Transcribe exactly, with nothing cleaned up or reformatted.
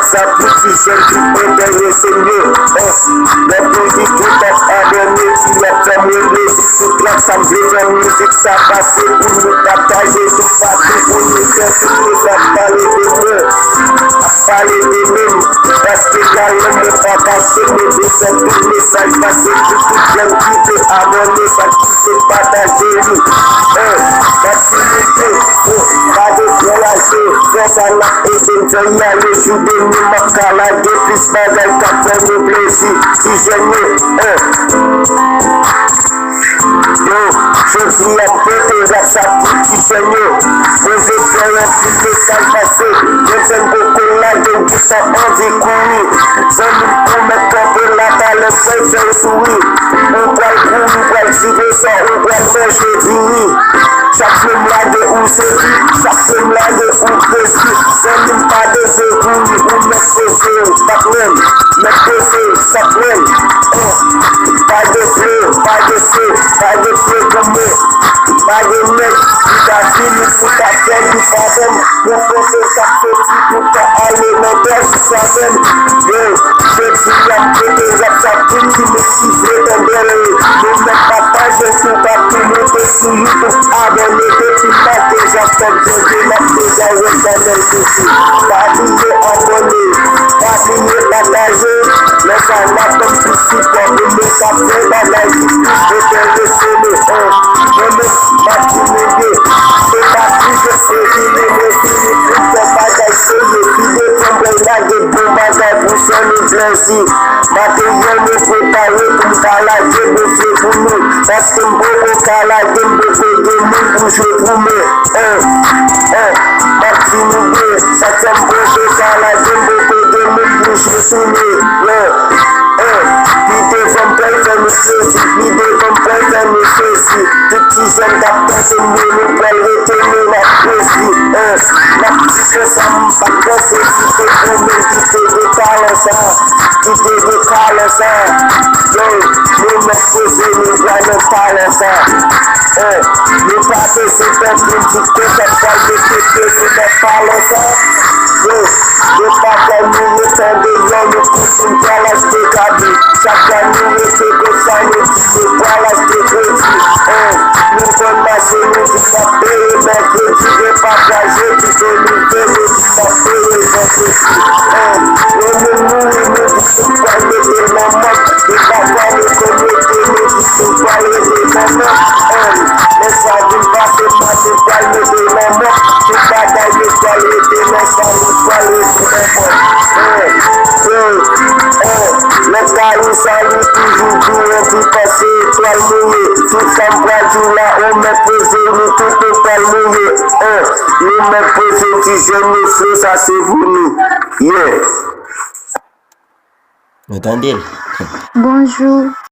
Sa pou ti jèn ki enterese m yo. Nan peyi ki t ap abòne, ki ap fè m regle. Sou plat sa m vle fè mizik sa pase pou nou pataje toupatou pou nou fè tout moun ap pale de mwen, ap pale de menm. Paske galan mwen pa pase, mwen vle fè tout mesaj pase pou tout jèn ki vle abòne, sa ki vle pataje li. N ap di nou ke, bon, pa dekouraje, fè sa n ap ede n fè y ale jou demen, m ap ka lage plis bagay k ap fè nou plezi. Ti jèn yo, eh. Yo, jodi a m pote rap sa pou ti jèn yo. Poze fè anpil mesaj pase. Yo fè m poko lage w gita anvi kouri. Zanmi m ou mèt kanpe la talè fè fè w souri. Ou pral kouri, pral tire sò, ou pral manje diri. Chak jou m lage ou sezi, chak jou m lage ou krezi. Zanmi m pa bezwen kouri, ou mèt poze w, patnè m. Mèt poze w, patnè m. Pa gen fle, pa gen se, pa gen fle granmoun. Pa gen nèg ki ta vini pou ta fè li pa menm. Pou panse k ap soti pou ta ale nan dèj sa menm. Yo, jodi a m pote rap sa pou timoun ki vle tande l. Nou mèt pataje l toupatou, moute sou YouTube, abòne depi maten, jan fèt jodi, n ap deja wè chanèl Jezi. Pa bliye abòne, pa bliye pataje, lè sa n ap tann plis sipò pou nou ka fè bagay ki plis enterese nou. Mwen menm, m ap di nou byen, se pa ti jwèt mwen vini, mwen vini pou fè bagay serye. Pi devan m pral lage bon bagay pou fè nou plezi. Materyèl mwen prepare pou m ka lage, Bondye pou nou. Paske m poko ka lage, m poko gen moun pou jwe pou mwen. Eh, eh, m ap di nou byen, sa k fè m poko ka lage, m poko gen moun pou jwe sou mwen. Eh, eh, pi devan m pral fè nou plezi, pi devan m pral fè nou plezi. Tout ti jèn k ap tande m yo, nou pral rete, nou n ap krezi. Eh, n ap di konsa, m pa t panse ki te ou menm ki te gen talan sa, ki te gen talan sa. Yo, nou mèt poze, nou pral nan talan sa. Eh, nou pa bezwen tann pou di konsa pral mete pye nou nan talan sa. Yo, yo pa fè nou ret andeyò, nou kouri, nou pral achte kabi. Chak fwa nou rete konsa, nou di nou pral achte kredi. Eh, nou konn mache, nou di n ap peye mèkredi, gen pafwa jedi, gen nou fè, nou di n ap peye vandredi. Eh, nou menm nou ri, nou di nou pral mete l nan mòg. Gen pafwa nou konn rete, nou di nou pral rete nan mòg. Eh, lè sa vin pase, pa nou pral mete l nan mòg. Tout bagay yo pral rete nan sa, nou pral rete nan mòg. Eh, eh, eh. Lè kayou sa, li toujou di anvi pase etwal mouye. Tout sa m pral di w la, ou mèt poze, nou tout nou pral mouye. Eh, nou mèt poze, ti jèn, nou fre, sa se pou nou. Yeah. Nou tande l? Bonjou.